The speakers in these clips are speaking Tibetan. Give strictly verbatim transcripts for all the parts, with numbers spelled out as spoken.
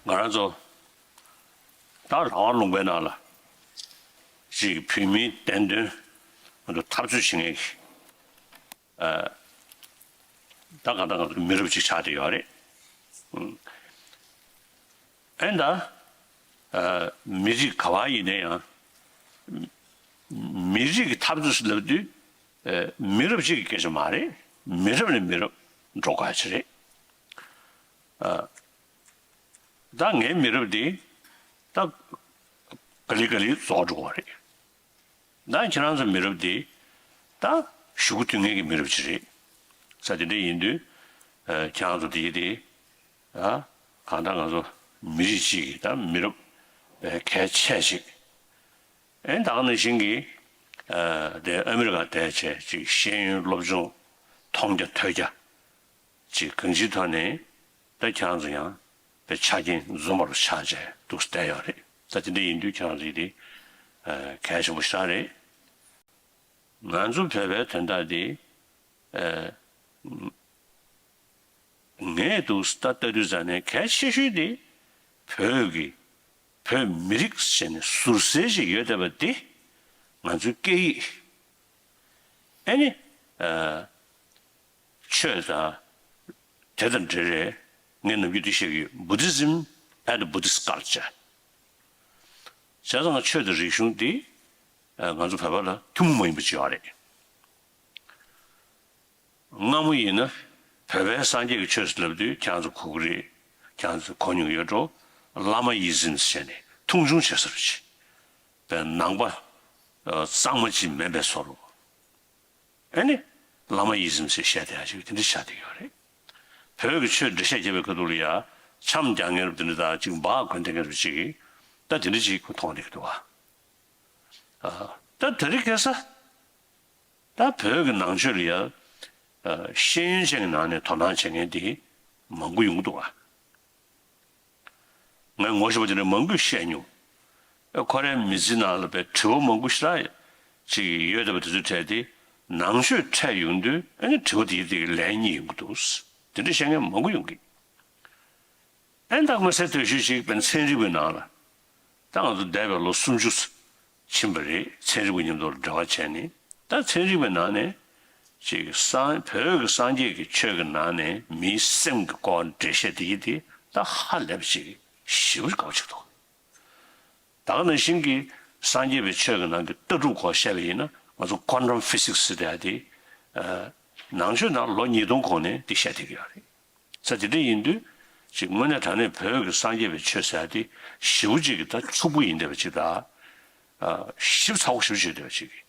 ང་རང་ཚོ་ད་རང་དབང་ལུང་པའི་ནང་ལ་ཅིག་བོད་མིའི་བདེན་དོན་ང་ཚོ་འཐབ་རྩོད་བྱེད་མཁན་གྱི་ད་གང་ལྟར་ང་ཚོ་མི་རབས་ཅིག་ཆགས་བསྡད་ཡོད་རེད། ཨེ་ད། མི་རིགས་ག་བ་ཡིན་ན་ཡང་། མི་རིགས་ཀྱི་འཐབ་རྩོད་ཟེར་ལབ་དུས། མི་རབས་གཅིག་གི་སྐད་ཆ་མ་རེད། མི་རབས་ནས་མི་རབས་འགྲོ་དགོས་ཡ་ཅིག་རེད། ད་ངའི་མི་རབས་འདི་ད་ག་ལེ་ག་ལེ་རྫོགས་འགྲོ་གི་རེད། ད་ཁྱེད་རང་ཚོ་མི་རབས་འདི་ད་གཞུག་གུ་མཐུད་མཁན་གྱི་མི་རབས་ཅིག་རེད། ས་དེ་འདྲ་ཡིན་དུས་ཁྱེད་རང་ཚོ་འདི་དེ་ཨ་གང་ལྟར་ང་ཚོ་མི་རིགས་གཅིག་གི་ད་མི་རབས་གལ་ཆེ་ཅིག་ཨེ་ད་ག་ནང་བཞིན་གྱི་དེ་ཨ་མི་རི་ཀ་བསྡད་བྱས་ཅིག་ཤེས་ཡོན་སློབ་སྦྱོང་མཐོང་རྒྱ་ཐོས་རྒྱ་ཅིག་གང་ཅིའི་ཐོག་ནས་ད་ཁྱེད་རང་ཚོ་ཡང་དཔེ་ཆ་རྐྱེན་འཛོམས་པ་རུ་ཆགས་བྱས་འདུག་བསྡད་ཡོད་རེད། ད་དེ་འདྲ་ཡིན་དུས་ཁྱེད་རང་ཚོ་ཡིན་དེ་གལ་ཆེན་པོ་ཞེ་དྲག་རེད། ང་ཚོ་བོད་པའི་དོན་དག་འདི་ངས་འདུག་ད་ལྟ་དུས་ཙམ་ནས་གལ་ཆེ་ཤོས་དེ་བོད་ཀྱི་བོད་མི་རིགས་ཟེར་ནས་ཟུར་ཟའི་ཞིག་ཡོད་བསྡད་པ་དེ་ང་ཚོའི་སྐད་ཡིག་ཨེ་ནི་ཆོས་དང་དེ་དང་འབྲེལ་རེད། ངས་ནམ་རྒྱུན་འདི་བཤད་ཀྱི་ཡོད། Buddhism and Buddhist culture། བྱས་ཙང་ཆོས་དང་རིག་གཞུང་འདི་ང་ཚོ་བོད་པ་ལ་ཐུན་མོང་མ་ཡིན་པ་ཅིག་ཡོད་རེད། སྔ་མོ་ཡིན་ན་བོད་པའི་སངས་རྒྱས་ཀྱི་ཆོས་ཟེར་ལབ་དུས་ཁྱེད་ཚོ་གོ་གི་རེད། ཁྱེད་ཚོ་གོ་མྱོང་ཡོད་འགྲོ། བླ་མ་ཡི་ཟིམ་ཟེར་ནས་མཐོང་ཆུང་བྱེད་ས་རེད། བའི་ནང་པ་གཙང་མ་ཅིག་མིན་པའི་བཟོ་འདྲ། ཨེ་ནི་བླ་མ་ཡི་ཟིམ་ཟེར་བཤད་བསྡད་ཡ་ཅིག་དེ་འདྲ་ཆགས་བསྡད་ཡོད་རེད། བོད་ཀྱི་ཆོས་འགྲེལ་བཤད་རྒྱབ་པའི་ཁ་ཐུག་ལ་ཡ་འཆམ་རྒྱག་མཁན་རབས་དེ་འདྲ་དང་ཅིག་འབག་གོན་བསྡད་མཁན་རབས་ཅིག་གིས་ད་དེ་འདྲ་ཅིག་མཐོང་བསྡད་ཀྱི་འདུག་བ། ད་དེ་རིང་ཁ་སང་ད་བོད་ཀྱི་ནང་ཆོས་ལ་ཡ། ཤེས་ཡོན་ཅན་གྱི་ནང་ནས་དོ་སྣང་བྱེད་མཁན་དེ་མང་པོ་ཡོང་གི་འདུག་ག་ངས་ངོ་ཤེས་པ་དེ་འདྲ་མང་པོས་བཤད་མྱོང་། ཁོ་རའི་མི་ཚེའི་ནང་ལ་དཔེ་དྲི་བ་མང་པོ་ཞེ་དྲག་ཅིག་ཡོད་བསྡད་པ་དེ་ཚོའི་གྲས་དེ་ནང་ཆོས་འཕྲད་ཡོང་དུས་ཨ་ནི་དྲི་བ་དེ་དེ་ལན་གཉིས་ཡོང་གི་འདུག་དེ་འདྲ་བཤད་མཁན་མང་པོ་ཡོང་གི། ཨེ་ད་མངོན་གསལ་དོད་ཤོས་ཤིག་དཔེར་ན་ཚན་རིག་པའི་ནང་ལ་ད་ང་ཚོ་འདས་པའི་ལོ་སུམ་ཅུ་ཕྱིན་པ་རེད། ཚན་རིག་པ་མཉམ་དུ་འབྲེལ་བ་བྱས་ནས་ད་ཚན་རིག་པའི་ནང་ནས་ཅིག་སངས་བོད་ཀྱི་སངས་རྒྱས་ཀྱི་ཆོས་ཀྱི་ནང་ནས་མིའི་སེམས་ཀྱི་སྐོར་འགྲེལ་བཤད་དེ་ཡིན་དེ་ད་ཧ་ལས་པ་ཅིག་ཞེ་པོ་དགའ་པོ་ཅིག་འདུག་ད་ག་ནང་བཞིན་གྱི་སངས་རྒྱས་པའི་ཆོས་ཀྱི་ནང་གི་ལྟ་གྲུབ་སྐོར་བཤད་པ་ཡིན་ན་ང་ཚོ་Quantum Physics་ཟེར་ཡ་དེ་ནང་ཆོས་ནང་ལོ་ཉིས་སྟོང་གོང་ནས་དེ་བཤད་བསྡད་ཀྱི་ཡོད་རེད། ས་དེ་འདྲ་ཡིན་དུས་ཅིག་དངོས་གནས་དྲང་གནས་བོད་ཀྱི་སངས་རྒྱས་པའི་ཆོས་ཟེར་ཡ་དེ་ཞེ་པོ་ཅིག་གི་ད་ཕྱུག་པོ་ཡིན་བསྡད་པ་ཅིག་དང་། ཞིབ་ཚགས་པོ་ཞེ་པོ་ཅིག་ཡིན་བསྡད་པ་ཅིག་གི།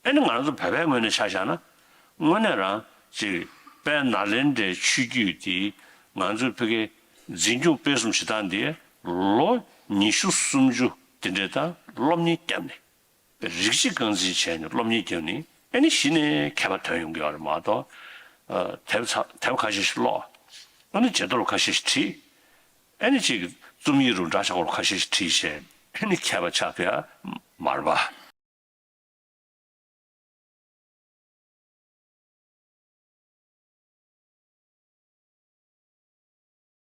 ཨེ་ནི་ང་རང་ཚོ་བོད་པའི་ངོས་ནས་ཆ་བཞག་ན་དངོས་གནས་རང་ཅིག་དཔལ་ནཱ་ལེནྡྲའི་ཆོས་བརྒྱུད་དེ་ང་ཚོའི་ཕ་གི་འཛིན་སྐྱོང་སྤེལ་གསུམ་བྱེད་སྟངས་དེ་ལོ་ཉི་ཤུ་སུམ་ཅུ་དེ་འདྲའི་ད་སློབ་གཉེར་བརྒྱབ་ནས། རིགས་གཅིག་རྐང་འཛིན་བྱས་ནས་སློབ་གཉེར་བརྒྱབ་ནས་ཨ་ནི་གཞི་ནས་མཁས་པ་ཐོན་ཡོང་གི་ཡོད་རེད་མ་གཏོགས། དེབ་ཚ་དེབ་ཁ་ཤས་ཤིག་ཀློག་ཨ་ནི་བརྗེད་ཐོ་ཁ་ཤས་ཤིག་བྲིས། ཨ་ནི་ཅིག་རྩོམ་ཡིག་རུ་འདྲ་ཆགས་པོ་ཁ་ཤས་ཤིག་བྲིས་བྱས་ཨ་ནི་མཁས་པ་ཆགས་ཐུབ་ཡ་མ་རེད་པ།